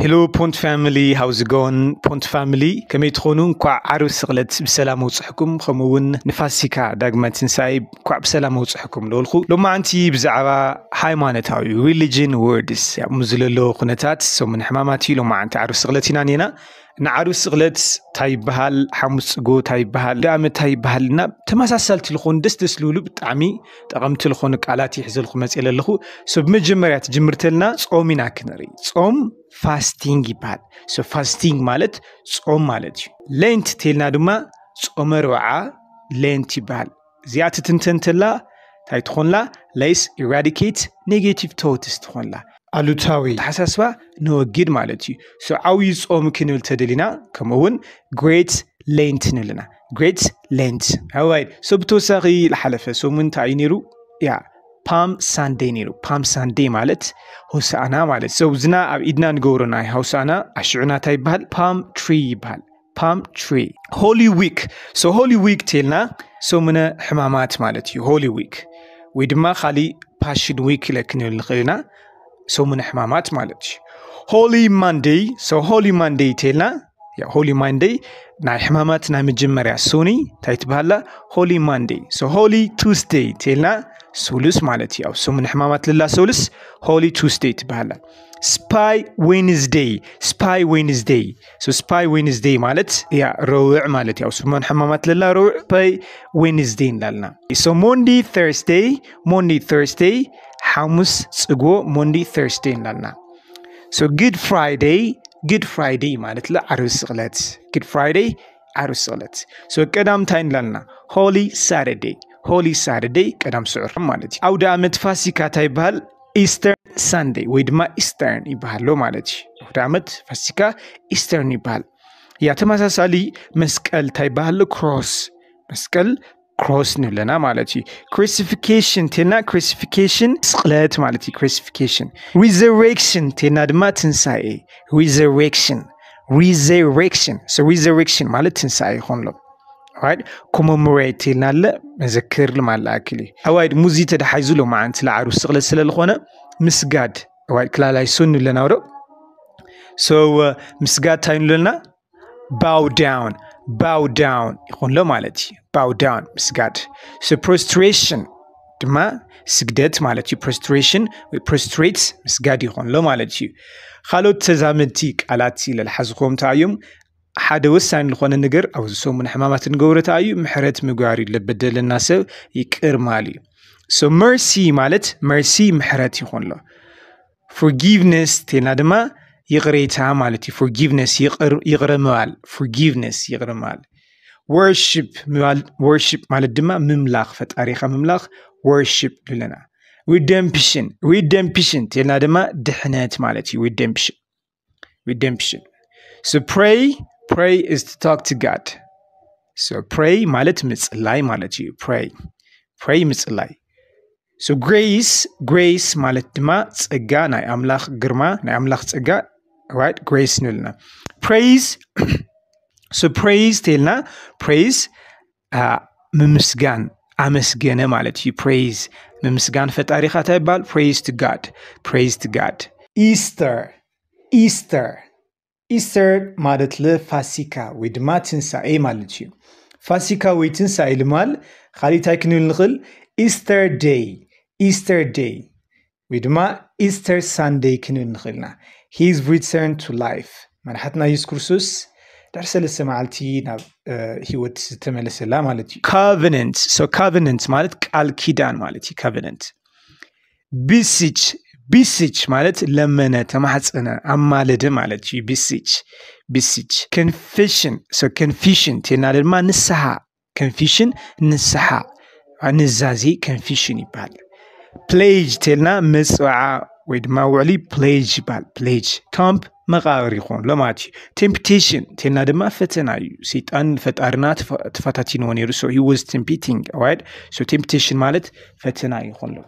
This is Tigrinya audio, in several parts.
Hello Pont family, how's it going? Pont family ከመይ ትኾኑ? እንኳዕ ዓርቢ ስቕለት ብሰላም ኣውፅሕኩም፣ ከምኡ እውን ንፋሲካ ዳግመ ትንሳኤ እንኳዕ ብሰላም ኣውፅሕኩም ልበልኩ። ሎማዓንቲ ብዛዕባ ሃይማኖታዊ religion words ያሙ ዝለሎ ኩነታት ሰሙን ሕማማት እዩ። ሎማዓንቲ ዓርቢ ስቕለት ኢና ኔና። ንዓርቢ ስቕለት እንታይ ይበሃል? ሓሙስ ጽጎ እንታይ ይበሃል? ዳእመ እንታይ ይበሃል? እና ተመሳሳልቲ ዝኾኑ ደስ ደስ ልብሉ ብጣዕሚ ጠቐምቲ ዝኾኑ ቃላት ይሕዘልኩ መፅእ ኣለኹ። So ብመጀመርያ ትጅምርተልና ጾም ኢና ክንርኢ። ጾም ፋስቲንግ ይበሃል። So ፋስቲንግ ማለት ጾም ማለት እዩ። ሌንት ተልና ድማ ጾመ ርብዓ ሌንት ይበሃል። እዚኣ ትትንተን ተላ እንታይ ትኾንላ? Let's eradicate negative thoughts ትኾንላ። ኣሉታዊ ተሓሳስባ ነወግድ ማለት እዩ። So ዓብዪ ጾም ክንብል ተደሊና ከምኡ እውን ግሬት ሌንት ንብልና። ግሬት ሌንት ኣዋይድ። So ብተወሳኺ ዝሓለፈ ሰሙን እንታይ እዩ ነይሩ? ያ ፓም ሳንዴ ነይሩ። ፓም ሳንዴ ማለት ሆሳእና ማለት። So ዝና ኣብ ኢድና ንገብሮ ናይ ሆሳእና ኣሽዑና እንታይ ይበሃል? ፓም ትሪ ይበሃል። ፓም ትሪ። ሆሊ ዊክ። So ሆሊ ዊክ ተልና ሰሙነ ሕማማት ማለት እዩ። ሆሊ ዊክ ወይ ድማ ካሊእ ፓሽን ዊክ ኢለ ክንብል ንኽእል ኢና። ሰሙነ ሕማማት ማለት እዩ። ሆሊ ማንዴይ። So ሆሊ ማንዴይ ተልና ያ ሆሊ ማንዴይ ናይ ሕማማት ናይ መጀመርያ ሶኒ እንታይ ትበሃላ? ሆሊ ማንዴይ። So ሆሊ ቱስዴይ ተልና ሶሉስ ማለት እዩ። ኣብ ሰሙነ ሕማማት ልላ ሶሉስ ሆሊ ቱስዴይ ትበሃላ። ስፓይ ዌንዝዴይ። ስፓይ ዌንዝዴይ። So ስፓይ ዌንዝዴይ ማለት ያ ረውዕ ማለት እዩ። ኣብ ሰሙን ሕማማት ለላ ረውዕ ስፓይ ዌንዝዴይ እንዳልና። So ሞንዲ ተርስዴይ። ሞንዲ ተርስዴይ ሓሙስ ጽግቦ ሞንዲ ተርስዴይ እንዳልና። So ጉድ ፍራይዴይ። ጉድ ፍራይዴይ ማለት ለ ዓርቢ ስቕለት። ጉድ ፍራይዴይ ዓርቢ ስቕለት። So ቀዳም እንታይ እንዳልና? ሆሊ ሳተርዴይ። ሆሊ ሳተርዴይ ቀዳም ስዑር ማለት እዩ። ኣውደ ዓመት ፋሲካ እንታይ ይበሃል? ኢስተር ሳንዴይ ወይ ድማ ኢስተርን ይበሃሎ ማለት እዩ። ኣውደ ዓመት ፋሲካ ኢስተርን ይበሃል። ያ ተመሳሳሊ መስቀል እንታይ ይበሃል? ክሮስ። መስቀል ክሮስ ንብለና ማለት እዩ። ክሪሲፊኬሽን ቴና ክሪሲፊኬሽን ስቕለት ማለት እዩ። ክሪሲፊኬሽን። ሪዘሬክሽን ቴና ድማ ትንሳኤ። ሪዘሬክሽን። ሪዘሬክሽን። So ሪዘሬክሽን ማለት ትንሳኤ ይኾንሎ። Right? ኮሞሞሬት ኢልና ኣለ መዘክር ልማል ኣክል እዩ። ኣዋይድ ሙዚ ተደሓይዙ ሎማዓንቲ ለዓሩ ስቕለት ስለ ዝኾነ ምስጋድ ኣዋይድ ክላላይ ሱን ኣለና ወዶ። So ምስጋድ እንታይ ንብለና? Bow down። Bow down ይኾንሎ ማለት እዩ። Bow down ምስጋድ። So prostration ድማ ስግደት ማለት እዩ። Prostration ወይ prostrate ምስጋድ ይኾንሎ ማለት እዩ። ካልኦት ተዛመድቲ ቃላት ኢለ ልሓዝኹዎም እንታይ እዮም? ሓደ ወሳኒ ዝኾነ ነገር ኣብዚ ሰሙን ሕማማት ንገብሮ እንታይ እዩ? ምሕረት ምግባር እዩ። ለበደለና ሰብ ይቅር ማል እዩ። So mercy ማለት መርሲ ምሕረት ይኾንሎ። ፎርጊቭነስ ቴና ድማ ይቕሬታ ማለት እዩ። ፎርጊቭነስ ይቕረ ምባል። ፎርጊቭነስ ይቕረ ምባል። ወርሺፕ ምባል። ወርሺፕ ማለት ድማ ምምላኽ፣ ፈጣሪኻ ምምላኽ ወርሺፕ ንብለና። ሪደምፕሽን። ሪደምፕሽን ቴና ድማ ድሕነት ማለት እዩ። ሪደምፕሽን። ሪደምፕሽን። So pray. Pray is to talk to God. So pray ማለት ምጽላይ ማለት እዩ። Pray. Pray ምጽላይ። So grace. Grace ማለት ድማ ጸጋ፣ ናይ ኣምላኽ ግርማ፣ ናይ ኣምላኽ ጸጋ። Right? Grace ንብልና። Praise. So praise ቴልና praise ምምስጋን፣ ኣመስገነ ማለት እዩ። Praise ምምስጋን ፈጣሪኻ እንታይ ይበሃል? Praise to God. Praise to God. ኢስተር። ኢስተር። ኢስተር ማለት ለፋሲካ ወይ ድማ ትንሳኤ ማለት እዩ። ፋሲካ ወይ ትንሳኤ ልማል ካሊእ እንታይ ክንብል ንኽእል? ኢስተር ደይ። ኢስተር ደይ ወይ ድማ ኢስተር ሳንደይ ክንብል ንኽእልና። His return to life። መድሓትና የሱስ ክርስቶስ ድሕሪ ሰለስተ መዓልቲ ናብ ህይወት ዝተመለሰላ ማለት እዩ። Covenant። So covenant ማለት ቃል ኪዳን ማለት እዩ። Covenant። ቢሲች። ቢሲች ማለት ለመነ፣ ተማሕፀነ፣ ኣማለደ ማለት እዩ። ቢሲች። ቢሲች። ኮንፌሽን። So ኮንፌሽን ቴና ድማ ንስሓ። ኮንፌሽን ንስሓ። ንዛዜ ኮንፌሽን ይበሃል። ፕሌጅ ቴልና መፅውዓ ወይ ድማ ውዕሊ ፕሌጅ ይበሃል። ፕሌጅ። ቶምብ መቃብር ይኾንሎ ማለት እዩ። ቴምፕቴሽን ቴልና ድማ ፈተና እዩ። ሰይጣን ፈጣርና ተፈታቲንዎ ነይሩ። So he was tempting, right? So ቴምፕቴሽን ማለት ፈተና ይኾንሎ።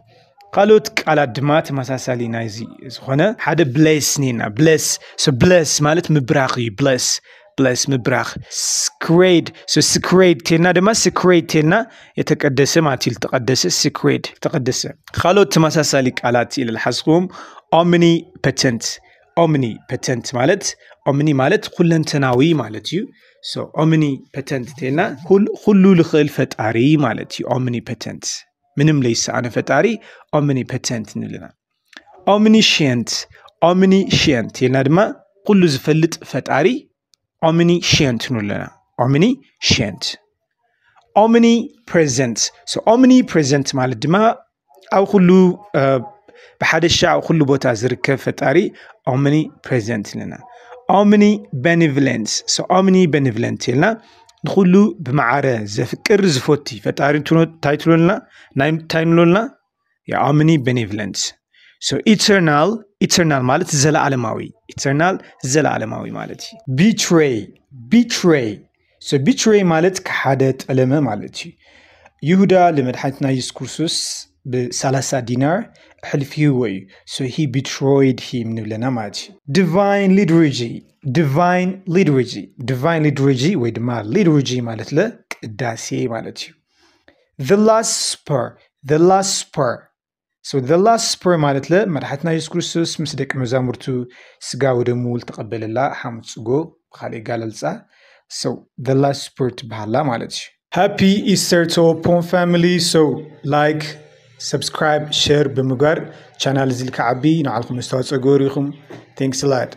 ካልኦት ቃላት ድማ ተመሳሳሊ ናይዚ ዝኾነ ሓደ ብሌስ ኔና። ብሌስ። So ብሌስ ማለት ምብራኽ እዩ። ብሌስ። ብሌስ ምብራኽ። ስክሬድ። So ስክሬድ ቴና ድማ ስክሬድ ቴና የተቀደሰ ማለት እዩ። ዝተቀደሰ ስክሬድ፣ የተቀደሰ። ካልኦት ተመሳሳሊ ቃላት ኢለ ልሓዝኩም። ኦምኒፐተንት። Omnipotent ማለት፣ omni ማለት ኩለንተናዊ ማለት እዩ። So omnipotent እንተልና ኩሉ ልኽእል ፈጣሪ ማለት እዩ። Omnipotent ምንም ለይሰኣነ ፈጣሪ omnipotent ንብለና። Omniscient፣ omniscient ኢልና ድማ ኩሉ ዝፈልጥ ፈጣሪ omniscient ንብለና። Omniscient። Omnipresent። So omnipresent ማለት ድማ ኣብ ኩሉ ብሓደሻ ኣብ ኩሉ ቦታ ዝርከብ ፈጣሪ omnipresent ኢልና። Omnibenevolence። So omnibenevolent ኢልና ንኩሉ ብማዕረ ዘፍቅር ዝፈቲ ፈጣሪ እንታይ ትብለና? እንታይ ንብለና? Omnibenevolence። So eternal፣ eternal ማለት ዘለዓለማዊ፣ eternal ዘለዓለማዊ ማለት እዩ። Betray፣ betray። So betray ማለት ከሓደ፣ ጠለመ ማለት እዩ። ይሁዳ ንመድሓኒትና የሱስ ክርስቶስ ብ30 ዲናር ሕልፊ ሂብዎ እዩ። So he betrayed him ንብለና ማለት እዩ። Divine liturgy፣ divine liturgy፣ divine liturgy ወይ ድማ liturgy ማለት ለ ቅዳሴ ማለት እዩ። The Last Supper፣ the Last Supper። So the Last Supper ማለት ለ መድሓኒትና የሱስ ክርስቶስ ምስ ደቂ መዛሙርቱ ስጋ ወደሙ ዝተቐበለላ ሓሙስ ጽጎ፣ ብኻልእ ኣገላልጻ። So the Last Supper ትበሃላ ማለት እዩ። Happy Easter to Pon family። So like፣ subscribe፣ share ብምግባር ቻናል እዚ ልክዓቢ ንዓልኩም መስተዋፅኦ ገበሩ ኢኹም። Thanks a lot።